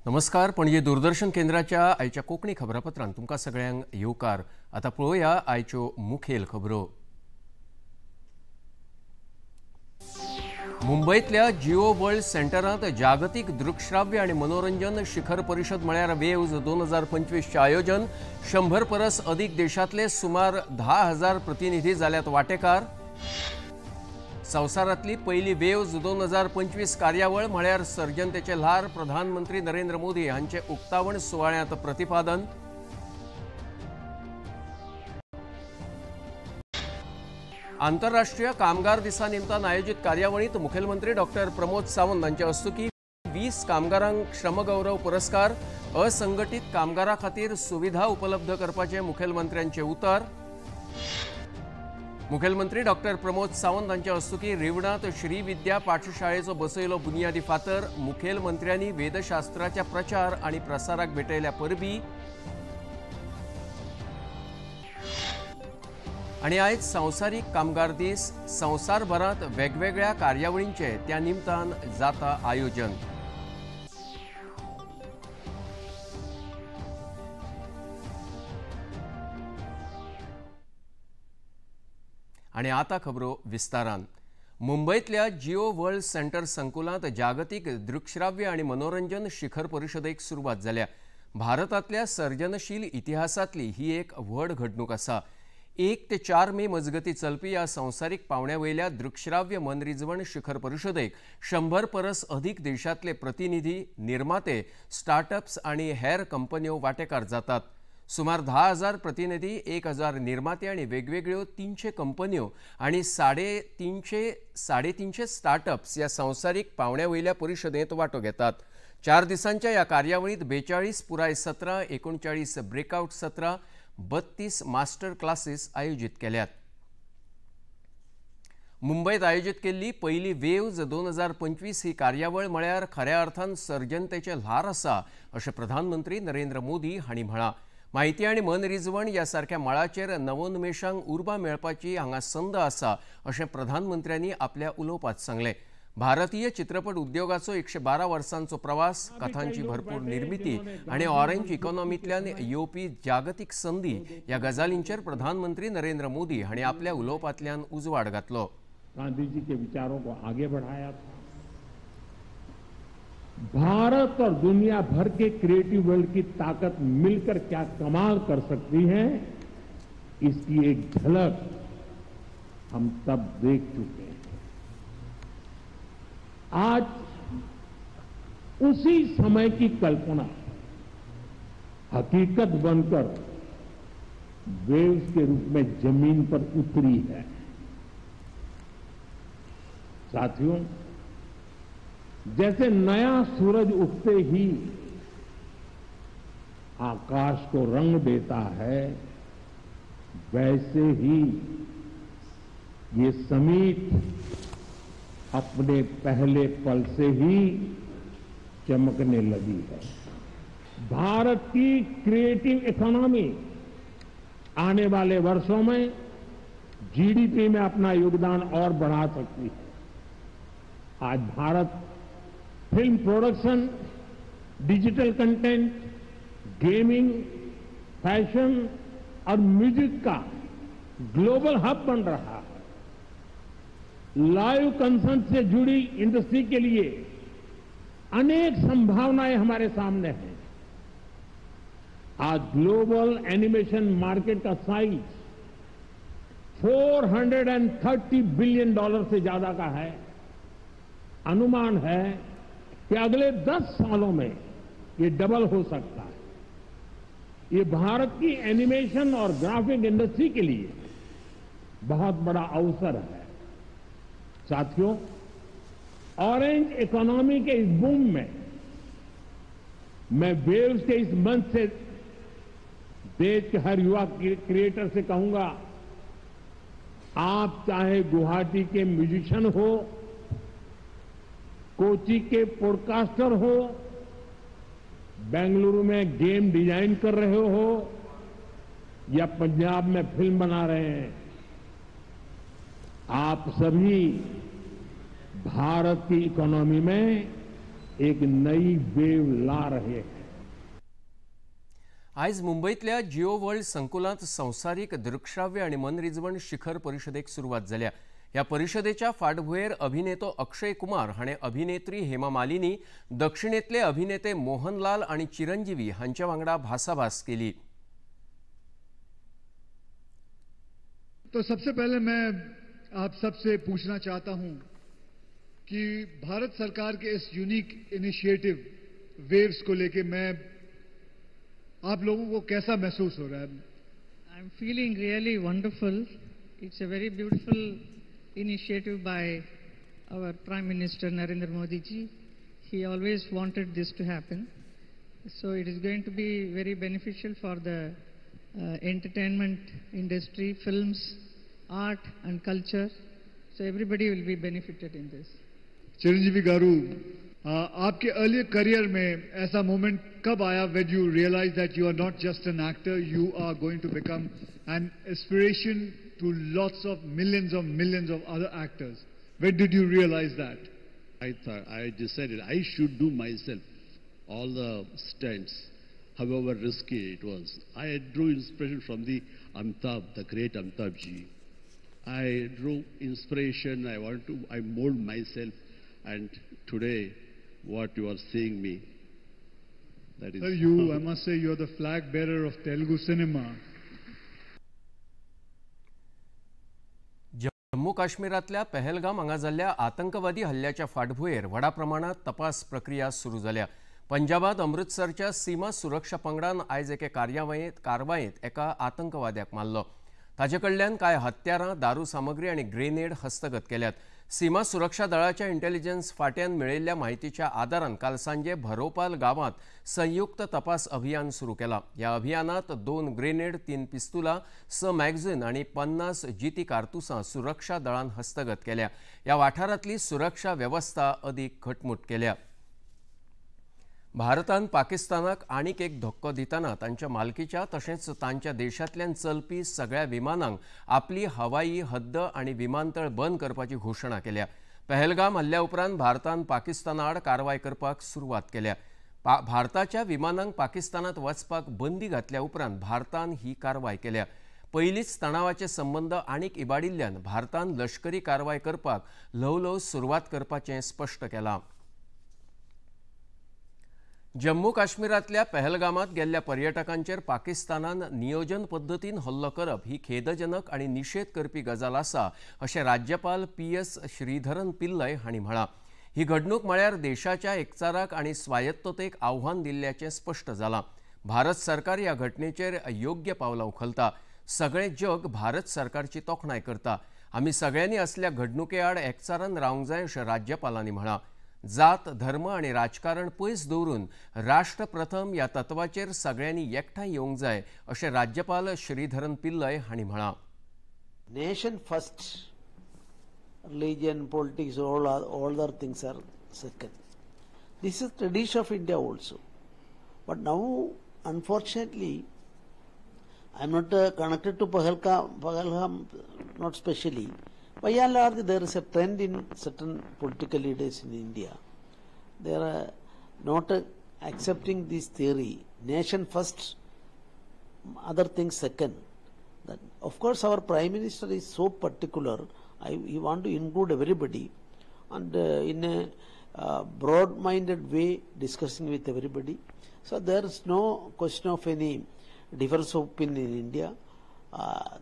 नमस्कार, पणजे दूरदर्शन केंद्राच्या आयच्या कोंकणी खबरापत्रांत तुमकां सगळ्यांक येवकार। आतां पळोवया आयच्यो मुखेल खबरो। मुंबयतल्या जिओ वर्ल्ड सेंटरांत जागतीक दृकश्राव्य आनी मनोरंजन शिखर परिशद म्हळ्यार वेव्ज 2025 आयोजन। 100 परस अदीक देशांतले सुमार 10,000 प्रतिनिधी जाल्यात वांटेकार। संवसारांतली पयली वेव्ज 2025 कार्यावळ म्हळ्यार सर्जनतेचे ल्हार प्रधानमंत्री नरेंद्र मोदी हांचे उक्तावण सुवाळ्यांत प्रतिपादन। आंतरराष्ट्रीय कामगार दिसा निमतान आयोजित कार्यावळींत मुखेलमंत्री डॉक्टर प्रमोद सावंत हांचे हस्तुकीं 20 कामगारांक श्रमगौरव पुरस्कार। असंघटीत कामगारां खातीर सुविधा उपलब्ध करपाचें मुखेलमंत्र्यांचें उतर। मुखेलमंत्री डॉक्टर प्रमोद सावंत हांचे हस्तुकीं रिवणांत श्री विद्या पाठशाळेचो बसयलो बुनियादी फातर। मुखेलमंत्र्यांनी वेदशास्त्राच्या प्रचार आनी प्रसाराक भेटयल्या परबी। आनी आयज संवसारीक कामगार दीस। संवसारभरांत वेगवेगळ्या कार्यावळींचें त्या निमतान जाता आयोजन। आनी आतां खबरो विस्तारान। मुंबयतल्या जिओ वर्ल्ड सेंटर संकुलांत जागतीक दृकश्राव्य आनी मनोरंजन शिखर परिशदेक सुरवात जाल्या। भारतांतल्या सर्जनशील इतिहासांतली ही एक व्हड घडणूक आसा। 1 ते 4 मे मजगती चलपी ह्या संवसारीक पावंड्या वयल्या दृकश्राव्य मनरिजवण शिखर परिशदेक 100 परस अदीक देशांतले प्रतिनिधी, निर्माते, स्टार्टअप्स आनी हेर कंपन्यो वांटेकार जातात। सुमार 10,000 प्रतिनिधी, 1,000 निर्माते आनी वेगवेगळ्यो 300 कंपन्यो आनी 350 स्टार्टअप्स ह्या संवसारीक पावंड्या वयल्या परिशदेंत वांटो घेतात। 4 दिसांच्या ह्या कार्यावळींत 42 पुराय सत्रां, 39 ब्रेकआउट सत्रां, 32 मास्टर क्लासीस आयोजीत केल्यात। मुंबयत आयोजीत केल्ली पयली वेव्ज 2025 ही कार्यावळ म्हळ्यार खऱ्या अर्थान सर्जनतेचें ल्हार आसा अशें प्रधानमंत्री नरेंद्र मोदी हांणी म्हळां। माहिती आनी मनरिजवण ह्या सारक्या मळाचेर नवोन्मेशांक उर्बा मेळपाची हांगा संद आसा अशें प्रधानमंत्र्यांनी आपल्या उलोवपांत सांगलें। भारतीय चित्रपट उद्योगाचो 112 वर्सांचो प्रवास, कथांची भरपूर निर्मिती आनी ऑरेंज इकॉनॉमींतल्यान येवपी जागतीक संदी ह्या गजालींचेर प्रधानमंत्री नरेंद्र मोदी हांणी आपल्या उलोवपांतल्यान उजवाड घातलो। गांधीजी के विचारों को आगे बढ़ाया था। भारत और दुनिया भर के क्रिएटिव वर्ल्ड की ताकत मिलकर क्या कमाल कर सकती है, इसकी एक झलक हम तब देख चुके हैं। आज उसी समय की कल्पना हकीकत बनकर वेव्स के रूप में जमीन पर उतरी है। साथियों, जैसे नया सूरज उगते ही आकाश को रंग देता है, वैसे ही ये समीट अपने पहले पल से ही चमकने लगी है। भारत की क्रिएटिव इकोनॉमी आने वाले वर्षों में जीडीपी में अपना योगदान और बढ़ा सकती है। आज Bharat film production, digital content, gaming, fashion और म्यूजिक का ग्लोबल हब बन रहा है। लाइव कंसर्ट से जुड़ी इंडस्ट्री के लिए अनेक संभावनाएं हमारे सामने हैं। आज ग्लोबल एनिमेशन मार्केट का साइज $430 बिलियन से ज्यादा का है। अनुमान है कि अगले 10 सालों में ये डबल हो सकता है। ये भारत की एनिमेशन और ग्राफिक इंडस्ट्री के लिए बहुत बड़ा अवसर है। साथियों, ऑरेंज इकोनॉमी के इस बूम में मैं वेव्स के इस मंच से देश के हर युवा क्रिएटर से कहूंगा, आप चाहे गुवाहाटी के म्यूजिशियन हो, कोची के पॉडकास्टर हो, बेंगलुरु में गेम डिजाइन कर रहे हो या पंजाब में फिल्म बना रहे हैं, आप सभी भारत की इकोनॉमी में एक नई वेव ला रहे हैं। आयज मुंबईतल्या जिओ वर्ल्ड संकुलांत संवसारीक दृकश्राव्य आनी मनरिजवण शिखर परिशदेक सुरवात जाल्या। ह्या परिशदेच्या फाटभुंयेर अभिनेतो अक्षय कुमार हाणें अभिनेत्री हेमा मालिनी, दक्षिणेंतले अभिनेते मोहनलाल आनी चिरंजीवी हांच्या वांगडा भासाभास केली। तो सबसे पहले मैं आप सबसे पूछना चाहता हूं कि भारत सरकार के इस यूनिक इनिशिएटिव वेव्स को लेके मैं आप लोगों को कैसा महसूस हो रहा है? I am feeling really wonderful. It's a very beautiful initiative by our Prime Minister Narendra Modi ji. He always wanted this to happen. So it is going to be very beneficial for the entertainment industry, films, art and culture. So everybody will be benefited in this. Chiranjeevi garu, आपके earlier career में ऐसा moment कब आया when you realize that you are not just an actor, you are going to become an inspiration to lots of millions of other actors? When did you realize that? I thought, I decided I should do myself all the stunts, however risky it was. I drew inspiration from the Amitabh, the great Amitabh ji. I drew inspiration, I mold myself, and today what you are seeing me, that is... Sir, you, I must say, you are the flag bearer of Telugu cinema. Jammu काश्मीरातल्या Pahalgam हांगा जाल्ल्या आतंकवादी हल्ल्याच्या फाटभुंयेर व्हडा प्रमाणात तपास प्रक्रिया सुरू जाल्या। पंजाबात अमृतसरच्या सीमा सुरक्षा पंगडान आयज एके कारवायेंत एका आतंकवाद्याक मारलो। ताजे कडल्यान कांय हत्यारां, दारू सामग्री आनी ग्रेनेड हस्तगत केल्यात। सीमा सुरक्षा दळाच्या इंटेलिजन्स फाट्यान मेळिल्ल्या माहितीच्या आदारान काल सांजे भरोपाल गांवांत संयुक्त तपास अभियान सुरू केला। ह्या अभियानात 2 ग्रेनेड, 3 पिस्तुलां, 6 मॅगझीन आनी 50 जिती कारतुसां सुरक्षा दळान हस्तगत केल्या। ह्या वाठारांतली सुरक्षा वेवस्था अदीक घटमूट केल्या। भारतान पाकिस्तानाक आनीक एक धक्को दितना तांच्या मालकीच्या तशेंच तांच्या देशांतल्यान चलपी सगळ्या विमानांक आपली हवाई हद्द आनी विमानतळ बंद करपाची घोशणा केल्या। पहलगाम हल्ल्या उपरांत भारतान पाकिस्ताना आड कारवाय करपाक सुरवात केल्या। भारताच्या विमानांक पाकिस्तानात वचपाक बंदी घातल्या उपरांत भारतान ही कारवाय केल्या। पयलींच तणावाचे संबंद आनीक इबाडिल्ल्यान भारतान लश्करी कारवाय करपाक ल्हव ल्हव सुरवात करपाचें स्पश्ट केलां। जम्मू काश्मीरांतल्या पहलगामात गेल्ल्या पर्यटकांचेर पाकिस्तानान नियोजन पद्दतीन हल्लो करप ही खेदजनक आनी निशेध करपी गजाल आसा अशें राज्यपाल पी.एस. श्रीधरन पिल्लय हांणी म्हळां। ही घडणूक म्हळ्यार देशाच्या एकचाराक आनी स्वायत्ततेक आव्हान दिल्ल्याचें स्पश्ट जालां। भारत सरकार ह्या घटनेचेर योग्य पावलां उखलता। सगळें जग भारत सरकारची तोखणाय करता। आमी सगळ्यांनी असल्या घडणुके आड एकचारान रावंक जाय अशें राज्यपालांनी म्हळां। जात, धर्म आनी राजकारण पयस दवरून राष्ट्र प्रथम ह्या तत्वाचेर सगळ्यांनी एकठांय येवंक जाय अशें राज्यपाल श्रीधरन पिल्लय हांणी म्हळां। Nation first, religion, politics, all other things are second. This is tradition of India also. But now, unfortunately, I am not connected to Pahalgam, not specially. By and large, there is a trend in certain political leaders in India. They are not accepting this theory, nation first, other things second. That, of course, our Prime Minister is so particular. He want to include everybody and in a broad-minded way discussing with everybody. So there is no question of any difference of opinion in India.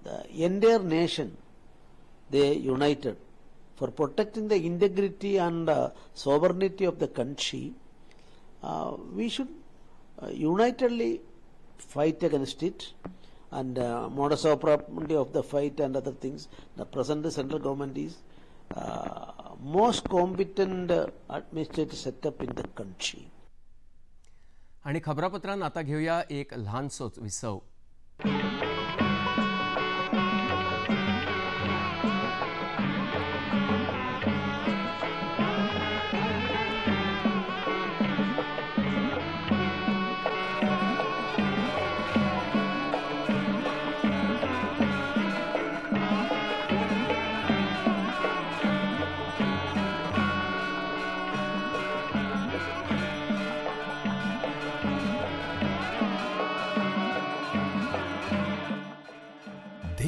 The entire nation, they united for protecting the integrity and sovereignty of the country. We should unitedly fight against it, and modus operandi of the fight and other things. The present central government is most competent administrative setup in the country. आणि खबरापत्रांत आता घेऊया एक ल्हानसोच विसव.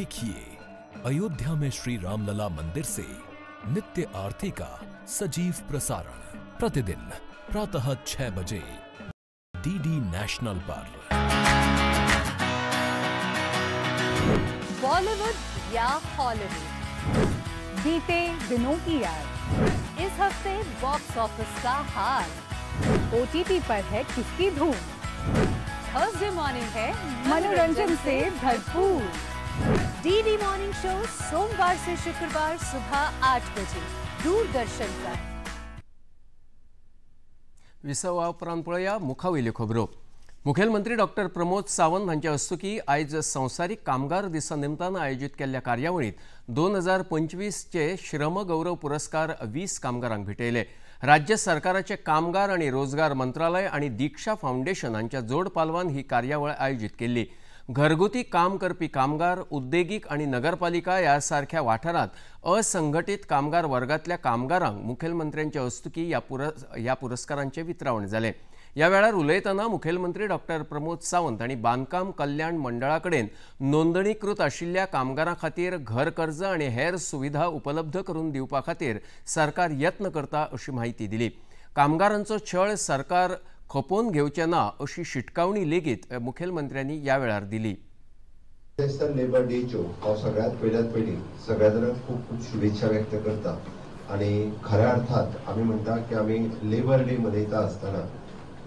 देखिए अयोध्या में श्री रामलला मंदिर से नित्य आरती का सजीव प्रसारण प्रतिदिन प्रातः 6 बजे डीडी नेशनल पर। बॉलीवुड या हॉलीवुड, बीते दिनों की याद, इस हफ्ते बॉक्स ऑफिस का हाल, ओटीटी पर है किसकी धूम, थर्सडे मॉर्निंग है मनोरंजन से भरपूर। डीडी मॉर्निंग शो सोमवार से शुक्रवार सुबह 8 बजे दूरदर्शन पर। विसवा उपरांत पळोवया मुखावयल्यो खबरो। मुखेलमंत्री डॉक्टर प्रमोद सावंत हांचे हस्तुकी आयज संवसारीक कामगार दिसा निमतान आयोजीत केल्ल्या कार्यावळींत 2025चे श्रम गौरव पुरस्कार 20 कामगारांक भेटयले। राज्य सरकाराचे कामगार आनी रोजगार मंत्रालय आनी दीक्षा फावंडेशन हांच्या जोड पालवान ही कार्यावळ आयोजीत केल्ली। घरगुती काम करपी कामगार, उद्देगीक आनी नगरपालिका ह्या सारख्या वाठारांत असंघटीत कामगार वर्गांतल्या कामगारांक मुखेलमंत्र्यांचे हस्तुकी ह्या पुरस्कारांचे वितरावण जालें। ह्या वेळार उलयतना मुखेलमंत्री डॉक्टर प्रमोद सावंत हांणी बांदकाम कल्याण मंडळा कडेन नोंदणीकृत आशिल्ल्या कामगारां खातीर घर कर्ज आनी हेर सुविधा उपलब्ध करून दिवपा खातीर सरकार यत्न करता अशी म्हायती दिली। कामगारांचो छळ सरकार खपोवन घेवचें ना अशी शिटकावणी लेगीत मुखेलमंत्र्यांनी ह्या वेळार दिली। नॅशनल लेबर डेच्यो हांव सगळ्यांत पयल्यात पयलीं सगळ्या जाणांक खूब खूब शुभेच्छा व्यक्त करता आनी खऱ्या अर्थात आमी म्हणटा की आमी लेबर डे मनयता आसतना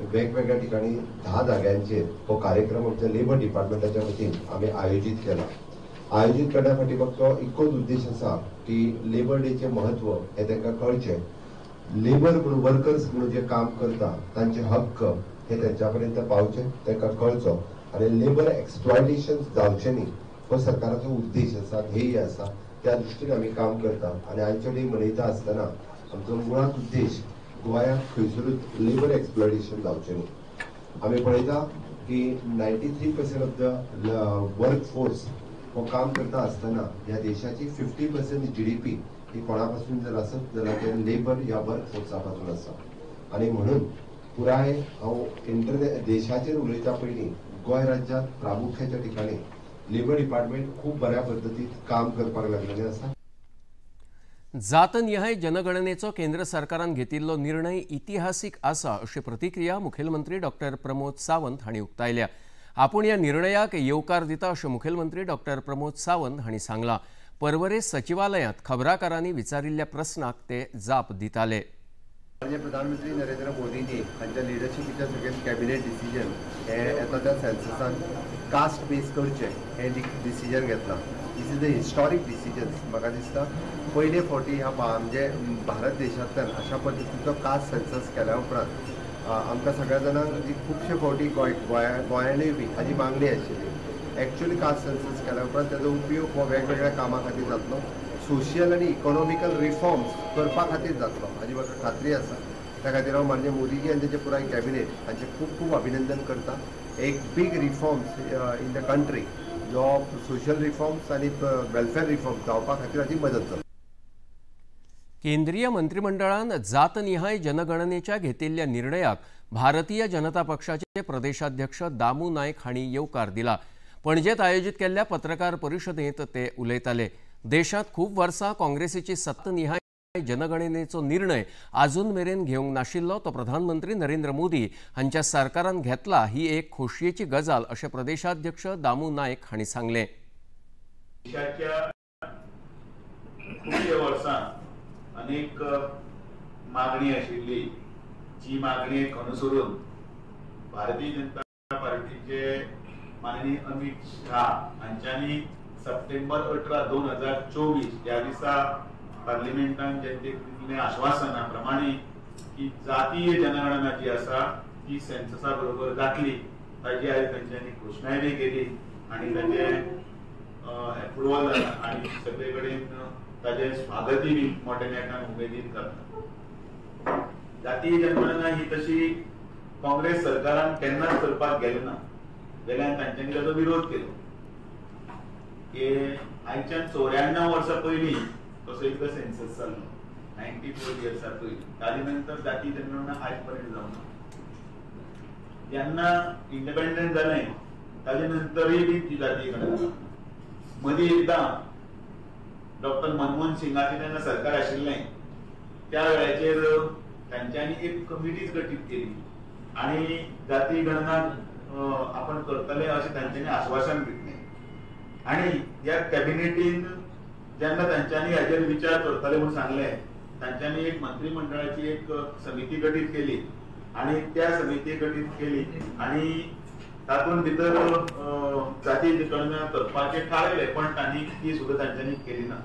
वेगवेगळ्या ठिकाणी 10 जाग्यांचेर हो कार्यक्रम आमच्या लेबर डिपार्टमेंटाच्या वतीन आमी आयोजीत केला। आयोजीत करण्या फाटी फक्त एकूच उद्देश आसा की लेबर डेचें म्हत्व हें तांकां कळचें, लेबर म्हणून वर्कर्स म्हणून जे काम करता तांचे हक्क हे त्यांच्या पर्यंत पावचे, तांकां कळचो आनी लेबर एक्सप्लॉयटेशन जावचें न्ही हो सरकाराचो उद्देश आसा, ध्येय आसा। त्या दृश्टीन आमी काम करता आनी आयचो डे मनयता आसतना आमचो मुळांत उद्देश गोंयांत खंयसरूच लेबर एक्सप्लॉयटेशन जावचें न्ही। आमी पळयता की 93% ऑफ the work force हो काम करता आसतना ह्या देशाची 50% GDP ही कोणा पासून जर आसत जाल्यार ते लेबर ह्या वर्क फोर्सा पासून आसा। आनी म्हणून पुराय हांव देशाचेर उलयता पयलीं गोंय राज्यांत प्रामुख्याच्या ठिकाणी लेबर डिपार्टमेंट खूब बऱ्या पद्दतीन काम करपाक लागलेलें आसा। जातनिहाय जनगणनेचो केंद्र सरकारान घेतिल्लो निर्णय इतिहासीक आसा अशी प्रतिक्रिया मुखेलमंत्री डॉक्टर प्रमोद सावंत हांणी उक्तायल्या। आपूण ह्या निर्णयाक येवकार दिता अशें मुखेलमंत्री डॉक्टर प्रमोद सावंत हांणी सांगलां। परवरे सचिवालयांत खबराकारांनी विचारिल्ल्या प्रस्नाक ते जाप दिताले। माननीय प्रधानमंत्री नरेंद्र मोदीजी हांच्या लिडरशिपीच्या सगळें कॅबिनेट डिसिजन हे येता त्या सेन्ससान कास्ट बेस करचें हें डिसिजन घेतलां। This is a historic decision. म्हाका दिसता पयले फावटी ह्या म्हणजे भारत देशांतल्यान अशा पद्दतीचो कास्ट सेन्सस केल्या उपरांत आमकां सगळ्या जाणांक जी खुबशे फावटी गोंयानूय बी हाजी मागणी आशिल्ली। एक्चुअली कास्ट सेन्सस केल्या उपरांत ताजो उपयोग हो वेगवेगळ्या कामां खातीर जातलो, सोशियल आनी इकॉनॉमिकल रिफॉर्म्स करपा खातीर जातलो हाजी म्हाका खात्री आसा। त्या खातीर हांव माननीय मोदीजी आनी तांचे पुराय कॅबिनेट हांचें खूब खूब अभिनंदन करता। एक big reforms in the country जो सोशल रिफॉर्म्स आनी वेलफेअर रिफॉर्म्स जावपा खातीर हाजी मदत जाता। केंद्रीय मंत्रिमंडळान जातनिहाय जनगणनेच्या घेतिल्ल्या निर्णयाक भारतीय जनता पक्षाचे प्रदेशाध्यक्ष दामू नायक हांणी येवकार दिला। पणजेत आयोजीत केल्ल्या पत्रकार परिशदेंत ते उलयताले। देशांत खूब वर्सां काँग्रेसीची सत्तनिहाय जनगणनेचो निर्णय आजून मेरेन घेवंक नाशिल्लो तो प्रधानमंत्री नरेंद्र मोदी हांच्या सरकारान घेतला ही एक खोशयेची गजाल अशें प्रदेशाध्यक्ष दामू नायक हांणी सांगलें। देशाच्या खुबशे वर्सां अनेक मागणी आशिल्ली, जी मागणेक अनुसरून भारतीय जनता पार्टीचे माननीय अमित शाह हांच्यांनी सप्टेंबर 18, 2024 ह्या दिसा पार्लिमेंटान जनतेक दिल्ल्या आश्वासना प्रमाणे की जातीय जनगणना जी आसा ती सेन्ससा बरोबर जातली ताजी आयज तांच्यांनी घोशणाय बी केली आनी ताचें एप्रुवल जाला आनी सगळे कडेन ताजें स्वागतूय बी मोठ्या नेटान उमेदीन जाता। जातीय जनगणना ही तशी काँग्रेस सरकारान केन्नाच करपाक गेलें ना, वेल्यान तांच्यांनी ताजो विरोध केलो की आयच्यान 94 वर्सां पयलीं तसो एकदां सेन्सस जाल्लो 94 इयर्सां पयलीं, ताजे नंतर जातीय जनगणना आयज पर्यंत जावना। जेन्ना इंडिपेंडंट जालें ताजे नंतरूय बी ती जातीय गणना जावना। मदीं एकदां डॉक्टर मनमोहन सिंगाचें जेन्ना सरकार आशिल्लें त्या वेळाचेर तांच्यांनी एक कमिटीच गठीत केली आनी जाती गणना आपण करतले अशें तांच्यांनी आश्वासन दितलें आनी ह्या कॅबिनेटीन जेन्ना तांच्यांनी हाजेर विचार करतले म्हूण सांगलें, तांच्यांनी एक मंत्रीमंडळाची एक समिती गठीत केली आनी त्या समिती गठीत केली आनी तातूंत भितर जाती गणना करपाचें थारायलें, पण तांणी ती सुद्दां तांच्यांनी केली ना.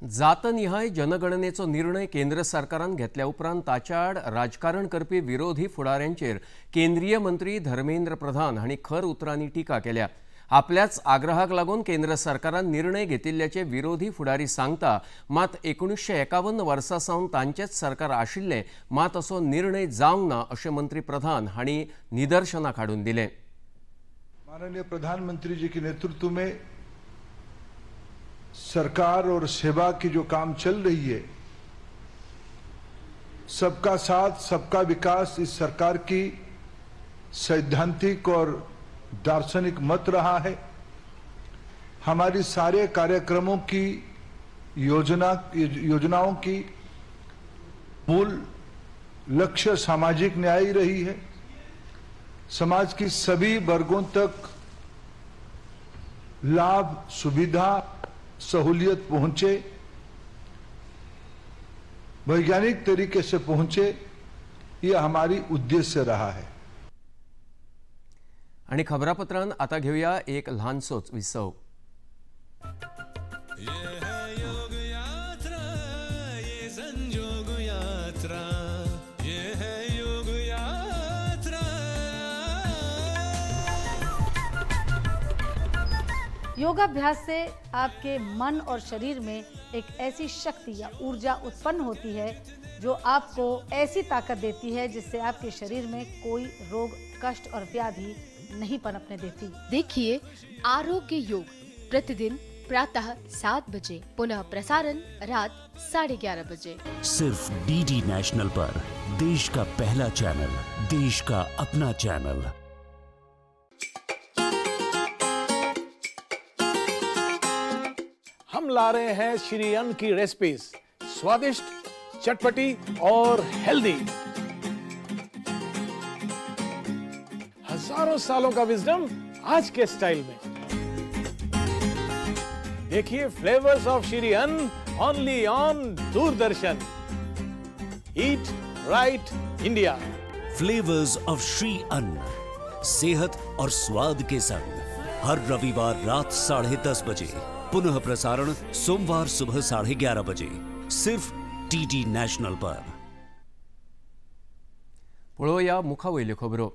जातनिहाय जनगणनेचो निर्णय केंद्र सरकारान घेतल्या उपरांत ताच्या आड राजकारण करपी विरोधी फुडाऱ्यांचेर केंद्रीय मंत्री धर्मेंद्र प्रधान हांणी खर उतरांनी टिका केल्या. आपल्याच आग्रहाक लागून केंद्र सरकारान निर्णय घेतिल्ल्याचे विरोधी फुडारी सांगता, मात 1951 वर्सा सावन तांचेच सरकार आशिल्लें, मात असो निर्णय जावंक ना अशें मंत्री प्रधान हांणी निदर्शनाक हाडून दिलें. माननीय प्रधानमंत्री जी के नेतृत्व में सरकार और सेवा की जो काम चल रही है, सबका साथ सबका विकास इस सरकार की सैद्धांतिक और दार्शनिक मत रहा है। हमारी सारे कार्यक्रमों की योजनाओं की मूल लक्ष्य सामाजिक न्याय रही है। समाज की सभी वर्गों तक लाभ, सुविधा, सहूलियत पहुंचे, वैज्ञानिक तरीके से पहुंचे, यह हमारी उद्देश्य रहा है। आणि खबरापत्रान आता घेऊया एक ल्हानसोच विसव. ये है योग यात्रा, ये संजोग यात्रा, ये है योग यात्रा. योगाभ्यास से आपके मन और शरीर में एक ऐसी शक्ति या ऊर्जा उत्पन्न होती है जो आपको ऐसी ताकत देती है जिससे आपके शरीर में कोई रोग, कष्ट और व्याधि नहीं पनपने देती। देखिए आरोग्य योग प्रतिदिन प्रातः 7 बजे, पुनः प्रसारण रात 11:30 बजे, सिर्फ डीडी नेशनल पर। देश का पहला चैनल, देश का अपना चैनल। हम ला रहे हैं श्री अन्न की रेसिपीज, स्वादिष्ट, चटपटी और हेल्दी। हजारों सालों का विजडम आज के स्टाइल में। देखिए flavours of Shri Anna only on Doordarshan. Eat right India. Flavours of Shri Anna, सेहत और स्वाद के संग, हर रविवार रात 10:30 बजे, पुनः प्रसारण सोमवार सुबह 11:30 बजे, सिर्फ डीडी नॅशनल पर। पळोवया मुखावयल्यो खबरो.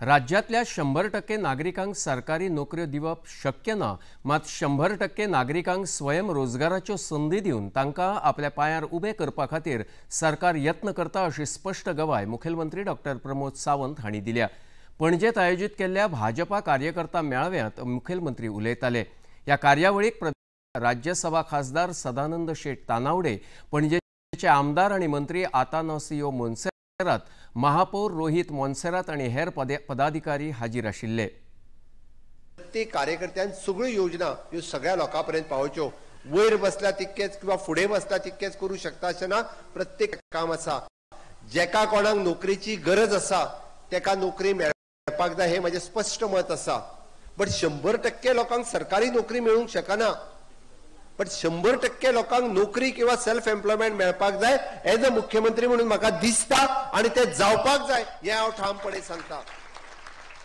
राज्यांतल्या 100% नागरिकांक सरकारी नोकऱ्यो दिवप शक्य ना, मात 100% नागरिकांक स्वयंरोजगाराच्यो संदी दिवन तांकां आपल्या पांयार उबे करपा खातीर सरकार यत्न करता अशी स्पश्ट गवाय मुखेलमंत्री डॉक्टर प्रमोद सावंत हांणी दिल्या. पणजेत आयोजीत केल्ल्या भाजपा कार्यकर्ता मेळाव्यांत मुखेलमंत्री उलयताले. ह्या कार्यावळीक राज्यसभा खासदार सदानंद शेट तानावडे, पणजेचे आमदार आनी मंत्री आतानासियो मोन्सेरात, महापौर रोहित मोन्सेरात आनी हेर पदाधिकारी हाजीर आशिल्ले. प्रत्येक कार्यकर्त्यान सगळ्यो योजना ह्यो सगळ्या लोकां पर्यंत पावोवच्यो. वयर बसला तितकेच किंवा फुडें बसला तितकेच करूं शकता अशें ना. प्रत्येक काम आसा, जेका कोणाक नोकरेची गरज आसा तेका नोकरी मेळपाक जाय, हें म्हजें स्पश्ट मत आसा. बट 100% लोकांक सरकारी नोकरी मेळूंक शकना, बट 100% लोकांक नोकरी किंवा सेल्फ एम्प्लॉयमेंट मेळपाक जाय एज अ मुख्यमंत्री म्हणून म्हाका दिसता आनी तें जावपाक जाय हें हांव ठामपणे सांगता.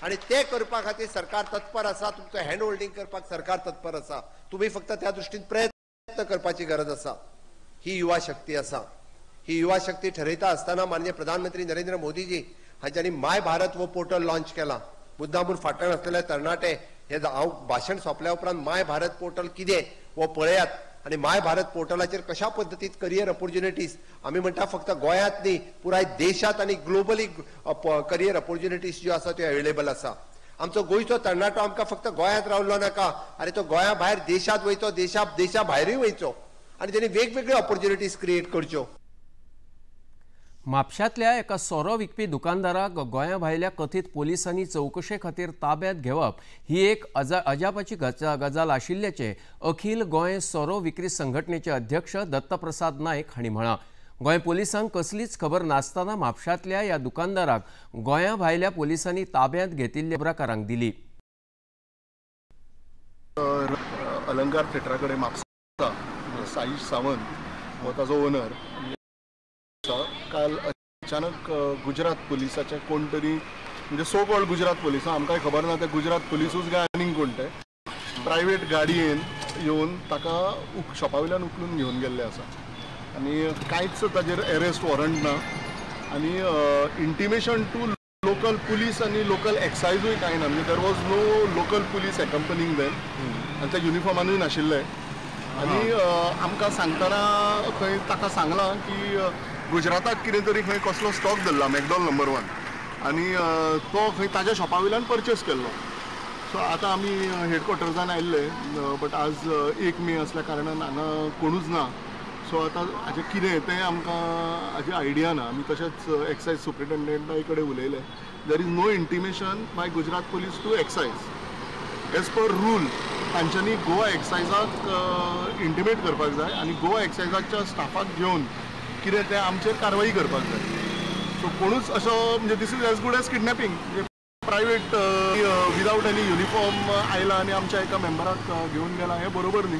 आनी तें करपा खातीर सरकार तत्पर आसा. तुमचो हँड होल्डिंग करपाक सरकार तत्पर आसा. तुमी फक्त त्या दृश्टीन प्रयत्न करपाची गरज आसा. ही युवा शक्ती आसा. ही युवा शक्ती ठरयता आसतना माननीय प्रधानमंत्री नरेंद्र मोदीजी हांच्यांनी my Bharat हो पोर्टल लॉन्च केला. मुद्दामून फाटल्यान आसलेले तरणाटे हे हांव भाशण सोंपल्या उपरांत my Bharat portal कितें हो पळयात आनी my Bharat पोर्टलाचेर कशा पद्दतीन करियर ऑपॉर्च्युनिटीज, आमी म्हणटा फक्त गोंयांत न्ही, पुराय देशांत आनी ग्लोबली करियर ऑपॉर्च्युनिटीज ज्यो आसा त्यो अवेलेबल आसा. आमचो गोंयचो तरणाटो आमकां फक्त गोंयांत रावलो नाका, आनी तो गोंया भायर देशांत वयचो, देशा भायरूय वयचो आनी तेणी वेगवेगळ्यो ऑपॉर्च्युनिटीज क्रिएट करच्यो. म्हापशांतल्या एका सोरो विकपी दुकानदाराक गोंया भायल्या कथीत पोलिसांनी चवकशे खातीर ताब्यांत घेवप ही एक अजापाची गजाल आशिल्ल्याचें अखिल गोंय सोरो विक्री संघटनेचे अध्यक्ष दत्तप्रसाद नायक हांणी म्हळां. गोंय पोलिसांक कसलीच खबर नासतना म्हापशांतल्या ह्या दुकानदाराक गोंया भायल्या पोलिसांनी ताब्यांत घेतिल्ल्या खबराकारांक दिली. अलंकार थिएटरा कडेन म्हापसा साईश सावंत हो ताजो ओनर काल अचानक गुजरात पुलिसाचे कोण तरी म्हणजे सो कॉल्ड गुजरात पुलिस, आमकांय खबर ना ते गुजरात पुलिसूच काय आनीक कोण ते, प्रायवेट गाडयेन येवन ताका शॉपा वयल्यान उखलून घेवन गेल्ले आसा आनी कांयच ताजेर अरेस्ट वॉरंट ना आनी इंटिमेशन टू लोकल पुलीस आनी लोकल एक्सायजूय कांय ना. म्हणजे there was no local police accompanying them आनी त्या युनिफॉर्मानूय नाशिल्ले. आनी आमकां सांगतना खंय ताका सांगलां की गुजराताक कितें तरी खंय कसलो स्टॉक धरला मॅकडॉल नंबर 1 आनी तो खंय ताज्या शॉपा वयल्यान परचेस केल्लो. सो आतां आमी हेडक्वॉर्टर्सान आयिल्ले, बट आज 1 मे असल्या कारणान हांगा कोणूच ना. सो आतां हाजें कितें तें आमकां हाजी आयडिया ना. आमी तशेंच एक्सायज सुप्रिटेंडंटा कडेन उलयले. There is no intimation by Gujarat police to excise. As per rule तांच्यांनी गोवा एक्सायजाक इंटिमेट करपाक जाय आनी गोवा एक्सायजाच्या स्टाफाक घेवन कितें तें आमचेर कारवाई करपाक जाय. सो कोणूच असो म्हणजे this is as good as kidnapping. म्हणजे प्रायवेट विदावट एनी युनिफॉर्म आयला आनी आमच्या एका मेंबराक घेवन गेला हें बरोबर न्ही.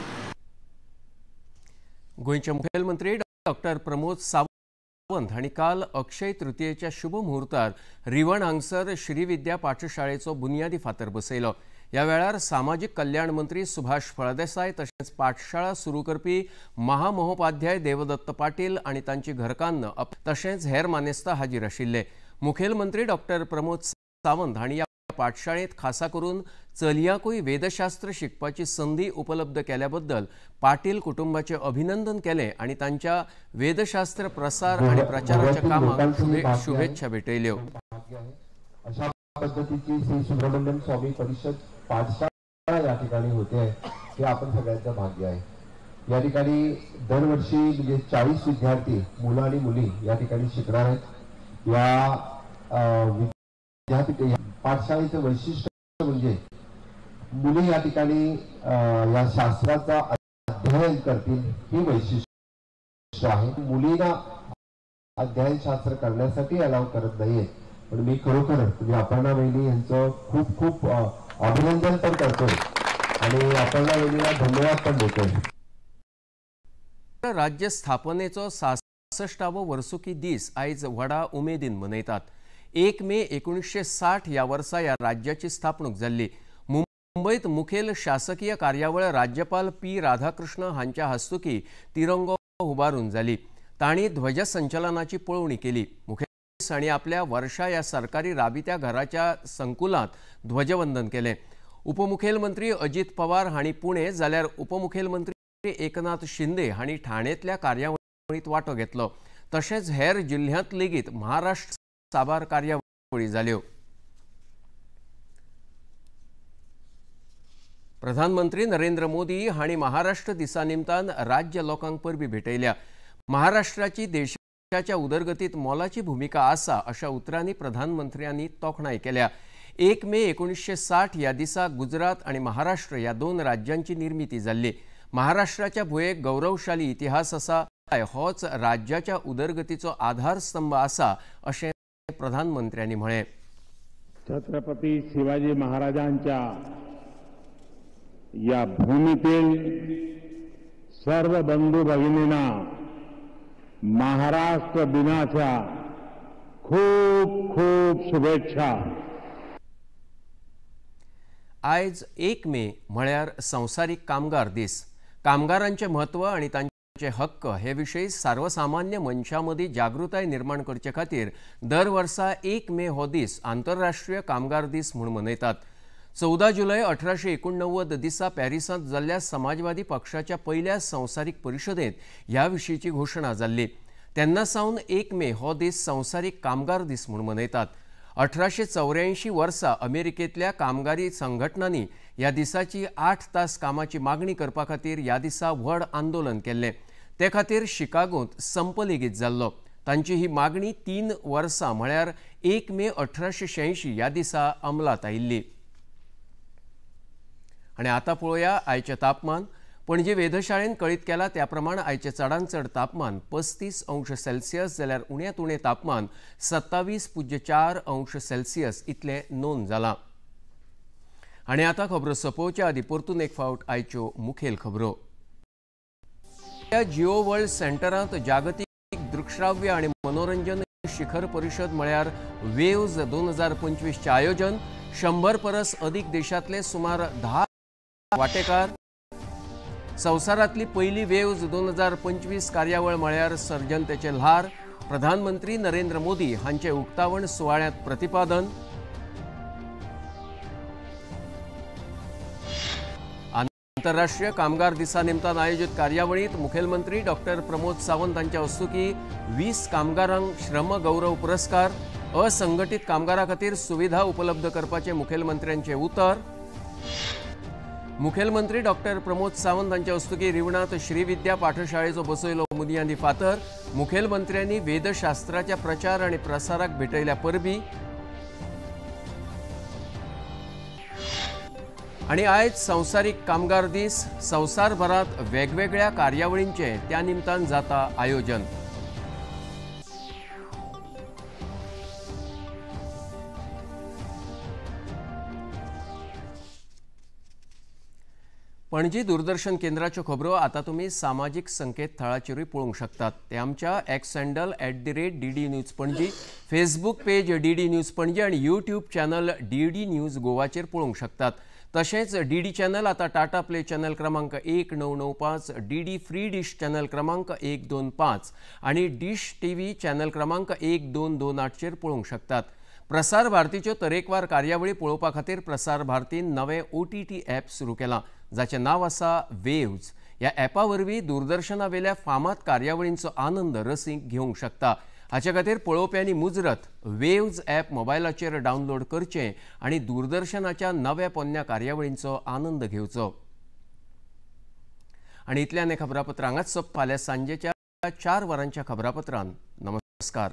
गोंयचे मुखेलमंत्री डॉक्टर प्रमोद सावंत हांणी काल अक्षय तृतीयेच्या शुभ मुहूर्तार रिवण हांगसर श्रीविद्या पाठशाळेचो बुनियादी फातर बसयलो. ह्या वेळार सामाजीक कल्याण मंत्री सुभाष फळदेसाय तशेंच पाठशाळा सुरू करपी महामहोपाध्याय देवदत्त पाटील आनी तांची घरकान्न तशेंच हेर मानेस्त हाजीर आशिल्ले. मुखेलमंत्री डॉक्टर प्रमोद सावंत हांणी ह्या पाठशाळेंत खासा करून चलयांकूय वेदशास्त्र शिकपाची संदी उपलब्ध केल्या बद्दल पाटील कुटुंबाचे अभिनंदन केलें आनी तांच्या वेदशास्त्र प्रसार आनी प्रचाराच्या कामाक शुभेच्छा भेटयल्यो. अशा पद्धतीची श्री सुब्रमण्यम स्वामी परिषद पाठशाळा या ठिकाणी होते आहे हे आपण सगळ्यांचं भाग्य आहे. या ठिकाणी दरवर्षी म्हणजे 40 विद्यार्थी मुलं आणि मुली या ठिकाणी शिकणार आहेत. या विद्यापीठ पाठशाळेचं वैशिष्ट्य म्हणजे मुली या ठिकाणी या शास्त्राचा अध्ययन करतील हे वैशिष्ट्य आहे. मुलींना अध्ययन शास्त्र करण्यासाठी अलाव करत नाहीये, पण मी खरोखर तुम्ही अपर्णा वहिनी यांचं खूप खूप अभिनंदन पण करतोय आणि अपर्णा वहिनीला धन्यवाद पण देतोय. राज्य स्थापनेचो 66वो वर्सुकी दीस आयज व्हडा उमेदीन मनयतात. 1 मे 1960 ह्या वर्सा ह्या राज्याची स्थापणूक जाल्ली. मुंबयत मुखेल शासकीय कार्यावळ राज्यपाल पी राधाकृष्ण हांच्या हस्तुकी तिरंगो उबारून जाली. तांणी ध्वजसंचलनाची पळोवणी केली. मुखेल हांणी आपल्या वर्षा ह्या सरकारी राबित्या घराच्या संकुलांत ध्वजवंदन केलें. उपमुखेलमंत्री अजित पवार हांणी पुणे जाल्यार उपमुखेलमंत्री एकनाथ शिंदे हांणी ठाणेंतल्या कार्यावळींत वांटो घेतलो. तशेंच हेर जिल्ह्यांत लेगीत महाराष्ट्र साबार कार्यावळी जाल्यो. प्रधानमंत्री नरेंद्र मोदी हांणी महाराष्ट्र दिसा निमतान राज्य लोकांक परबी भेटयल्या. महाराष्ट्राची देशाच्या उदरगतीत मोलाची भूमिका आसा अशा उतरांनी प्रधानमंत्र्यांनी तोखणाय केल्या. 1 मे 1960 ह्या दिसा गुजरात आनी महाराष्ट्र ह्या 2 राज्यांची निर्मिती जाल्ली. महाराष्ट्राच्या भुंयेक गौरवशाली इतिहास आसा, होच राज्याच्या उदरगतीचो आधारस्तंभ आसा अशें प्रधानमंत्र्यांनी म्हळें. छत्रपती शिवाजी महाराजांच्या या भूमीतील सर्व बंधू भगिनींना महाराष्ट्र दिनाच्या खूप खूप शुभेच्छा. आयज 1 मे म्हळ्यार संवसारीक कामगार दीस. कामगारांचें म्हत्व आनी तांचे हक्क हे विशीं सर्वसामान्य मनशां मदीं जागृताय निर्माण करचे खातीर दर वर्सा 1 मे हो दीस आंतरराष्ट्रीय कामगार दीस म्हूण मनयतात. 14 जुलय 1889 दिसा पॅरिसांत जाल्ल्या समाजवादी पक्षाच्या पयल्या संवसारीक परिशदेंत ह्या विशींची घोशणा जाल्ली. तेन्ना सावन 1 मे हो दीस संवसारीक कामगार दीस म्हूण मनयतात. 1884 वर्सा अमेरिकेंतल्या कामगारी संघटनांनी ह्या दिसाची 8 तास कामाची मागणी करपा खातीर ह्या दिसा व्हड आंदोलन केल्लें. ते खातीर शिकागोंत संप लेगीत जाल्लो. तांची ही मागणी 3 वर्सां म्हळ्यार 1 मे 1886 ह्या दिसा अंमलात आयिल्ली। आनी आतां पळोवया आयचें तापमान। पणजे वेधशाळेन कळीत केला त्या प्रमाण आयचें चडांत चड तापमान 35 अंश सेल्सियस जाल्यार उण्यांत उणें तापमान 27.4 अंश सेल्सियस इतलें नोंद जालां। आनी आतां खबरो सोंपोवच्या आदीं परतून एक फावट आयच्यो मुखेल खबरो। जिओ वर्ल्ड सेंटरांत जागतीक दृकश्राव्य आनी मनोरंजन शिखर परिशद म्हळ्यार वेव्ज 2025 आयोजन। 100 परस अदीक देशांतले सुमार 10 वांटेकार। संवसारांतली पयली वेव्ज 2025 कार्यावळ म्हळ्यार सर्जनतेचे ल्हार। प्रधानमंत्री नरेंद्र मोदी हांचे उक्तावण सुवाळ्यांत प्रतिपादन। आंतरराष्ट्रीय कामगार दिसा निमतान आयोजित कार्यावळींत मुखेलमंत्री डॉक्टर प्रमोद सावंत हांच्या हस्तुकीं 20 कामगारांक श्रम गौरव पुरस्कार। असंघटीत कामगारां खातीर सुविधा उपलब्ध करपाचें मुखेलमंत्र्यांचें उतर। मुखेलमंत्री डॉक्टर प्रमोद सावंत हांच्या हस्तुकीं रिवणांत श्रीविद्या पाठशाळेचो बसयलो बुन्यादी फातर। मुखेलमंत्र्यांनी वेदशास्त्राच्या प्रचार आनी प्रसाराक भेटयल्या परबी। आनी आयज संवसारीक कामगार दीस। संवसारभरांत वेगवेगळ्या कार्यावळींचें त्या निमतान जाता आयोजन। पणजी दूरदर्शन केंद्राच्यो खबरो आतां तुमी सामाजीक संकेतथळाचेरूय पळोवंक शकतात। ते आमच्या X handle @DD News Panaji, Facebook page DD News Panaji आनी यूट्यूब चॅनल DD news गोवाचेर पळोवंक शकतात। तशेंच DD channel आतां टाटा प्ले चॅनल क्रमांक 1995, DD free dish channel क्रमांक 125 आनी डिश TV channel क्रमांक 1228चेर पळोवंक शकतात। प्रसार भारतीच्यो तरेकवार कार्यावळी पळोवपा खातीर प्रसार भारतीन नवें OTT app सुरू केलां, जाचें नांव आसा वेव्ज। ह्या ॲपा वरवीं दूरदर्शनावेल्या फामाद कार्यावळींचो आनंद रसीक घेवंक शकता। हाचे खातीर पळोवप्यांनी मुजरत वेव्ज ॲप मोबायलाचेर डावनलोड करचें आनी दूरदर्शनाच्या नव्या पोन्न्या कार्यावळींचो आनंद घेवचो। आनी इतल्यान हें खबरापत्र हांगाच सोंपता। फाल्यां सांजेच्या 4 वरांच्या खबरापत्रान नमस्कार।